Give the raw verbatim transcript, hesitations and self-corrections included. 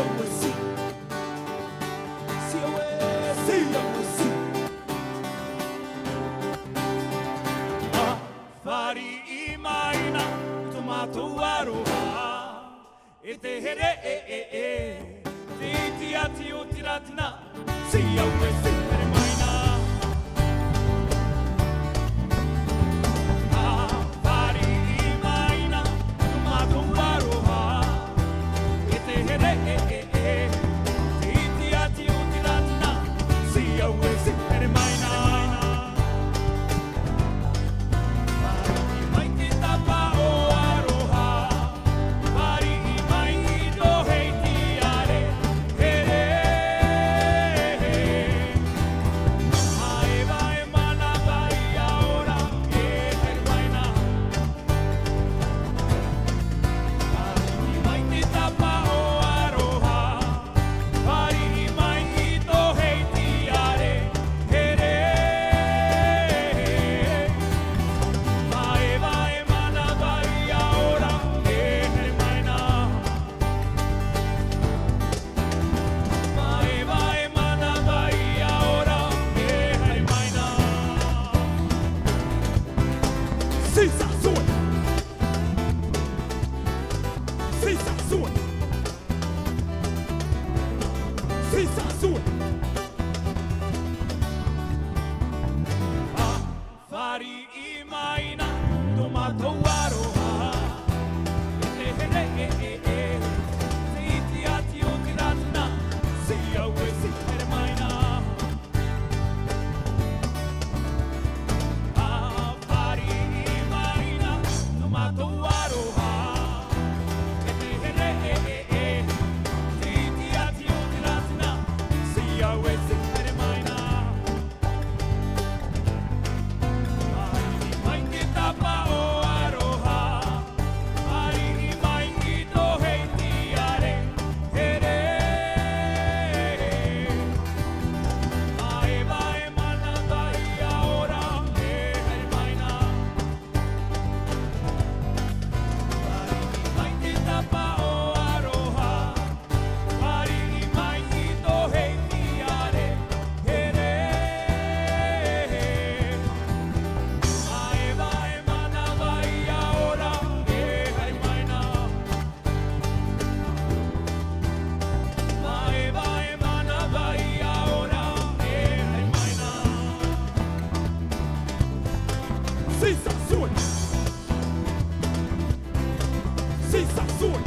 C O S C. C O S C. A fāriʻi mai na tō mātou aroha. E te here, e, e, e. Te iti ati o te rātina. C O S C, haere mai na. A fāriʻi mai na tō mātou aroha. E te here, e, e, e. Te iti ati o te rātina. C O S C, haere mai na. Mai te tapa o aroha. Fāriʻi mai i tō hei tiare, here. Māevae, mānava, ʻia ora, e haere mai na. Fāriʻi mai te tapa o aroha. Fāriʻi mai i tō hei tiare, here. Māevae, mānava, ʻia ora, e haere mai na. Māevae, mānava, ʻia ora, e haere mai na. Sisa sue. Sisa sue. Sisa sue. A fāriʻi mai na tō mātou aroha. E here, e, e, e. Te iti ati o te rātina. C O S C, haere mai na. A fāriʻi mai na tō mātou aroha. E te here, e, e, e. Te iti ati o te rātina. C O S C, haere mai na. Fāriʻi mai te tapa o aroha. Fāriʻi mai i tō hei tiare, here. Māevae, mānava, ʻia ora, e haere mai na. Fāriʻi mai te tapa o aroha. Fāriʻi mai i tō hei tiare, here. Māevae, mānava, ʻia ora, e haere mai na. Māevae, mānava, ʻia ora, e haere mai na. Sisa sue. Sisa sue.